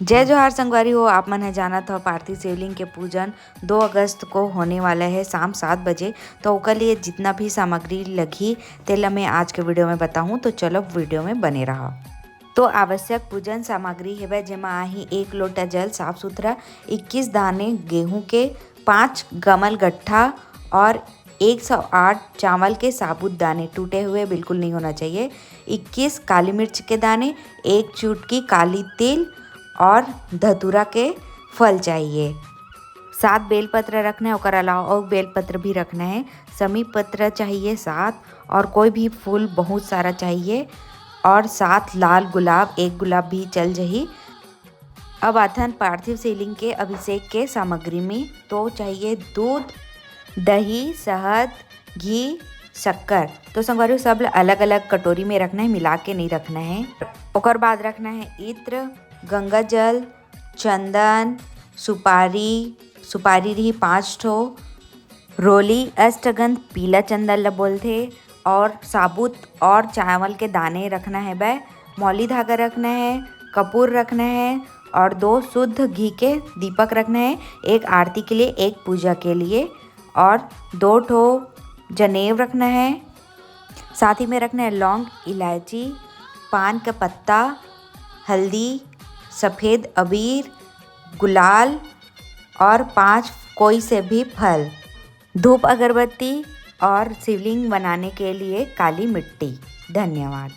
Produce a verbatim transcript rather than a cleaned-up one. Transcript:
जय जोहार संगवारी हो, आप मन ह जानत हो पार्थिव शिवलिंग के पूजन दो अगस्त को होने वाला है शाम सात बजे। तो ओकर लिए जितना भी सामग्री लगही, तेला मैं आज के वीडियो में बताहूँ, तो चलो वीडियो में बने रहो। तो आवश्यक पूजन सामग्री हेवय, जेमा आही एक लोटा जल साफ सुथरा, इक्कीस दाने गेहूं के, पाँच गमल गट्ठा और एक सौ आठ चावल के साबुत दाने, टूटे हुए बिल्कुल नहीं होना चाहिए, इक्कीस काली मिर्च के दाने, एक चुटकी काली तिल और धतूरा के फल चाहिए। सात बेलपत्र रखना है, ओकर अलावा और बेलपत्र भी रखना है। समी पत्र चाहिए सात, और कोई भी फूल बहुत सारा चाहिए, और सात लाल गुलाब, एक गुलाब भी चल जही। अब आथन पार्थिव शिवलिंग के अभिषेक के सामग्री में। तो चाहिए दूध, दही, शहद, घी, शक्कर। तो संगवारी हो, सब ल अलग-अलग कटोरी में रखना है, मिला के नहीं रखना है। ओकर बाद रखना है इत्र, गंगा जल, चंदन, सुपारी, सुपारी रही पाँच ठो, रोली, अष्टगंध पीला चंदन ल बोलथे, और साबुत और चावल के दाने रखना है बै, मौली धागा रखना है, कपूर रखना है और दो शुद्ध घी के दीपक रखना है, एक आरती के लिए, एक पूजा के लिए, और दो ठो जनेव रखना है। साथ ही में रखना है लौंग, इलायची, पान का पत्ता, हल्दी, सफेद अबीर, गुलाल और पांच कोई से भी फल, धूप अगरबत्ती और शिवलिंग बनाने के लिए काली मिट्टी। धन्यवाद।